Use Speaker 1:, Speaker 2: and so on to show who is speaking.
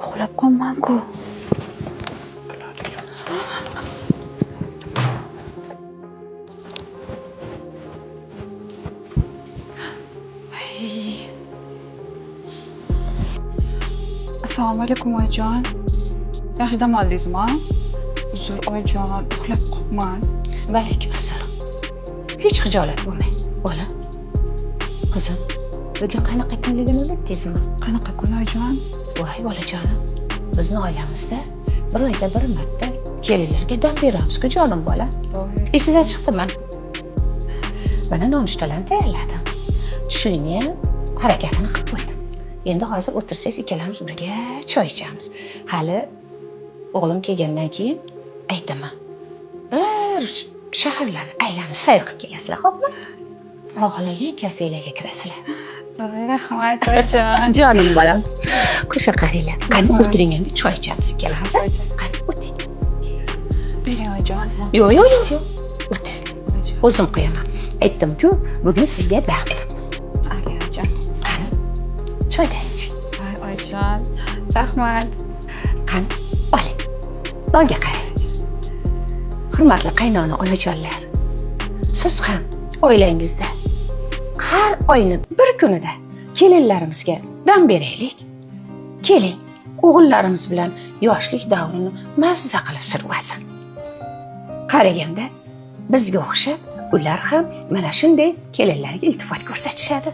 Speaker 1: Uxlab qolman-ku. Ay. Assalomu alaykum, oyijon. Yaxshi dam oldingizmi? Uzr, oyijon, uxlab qolibman.
Speaker 2: Vaalaykum assalom. Hech xijolat bo'lmang, bola. Qizim, bugun qanaqa kunligini unutdingizmi?
Speaker 1: Qanaqa kun, oyijon?
Speaker 2: Voy bolajonim, bizni oilamizda bir oyda bir marta kelinlarga dam beramiz-ku, jonim bola. Esingizdan chiqdimi? Mana nonushtalarni tayyorladim. Tushlikni ham harakatini qilib qo'ydim. Endi hozir o'tirsangiz ikkalamiz birga choy ichamiz. Hali o'g'lim kelgandan keyin aytaman. Bir shaharlarni aylanib sayr qilib kelasizlar, xo'pmi? Xohlagan kafelarga kirasizlar.
Speaker 1: Voy, rahmat, oyijon.
Speaker 2: Jonim bolam. Qo'sha qaranglar. Qani
Speaker 1: Rahmat.
Speaker 2: o'tiring, endi choy ichamiz ikkalamiz.
Speaker 1: Oyijon.
Speaker 2: Qani o'ting.
Speaker 1: Bering, oyijon.
Speaker 2: Yo'q, yo'q, yo'q, yo'q. O'ting. O'zim qo'yaman. Aytdim-ku, bugun sizga dam.
Speaker 1: Aka, oyijon.
Speaker 2: Qani choydan iching.
Speaker 1: Voy, oyijon. Rahmat.
Speaker 2: Qani oling. Nonga qarang. Hurmatli qaynona onajonlar, siz ham oilangizda har oyni bir kunida kelinlarimizga dam beraylik. Keling, o'g'illarimiz bilan yoshlik davrini mazza qilib survasin. Qaraganda bizga o'xshab ular ham mana shunday kelinlarga iltifot ko'rsatishadi.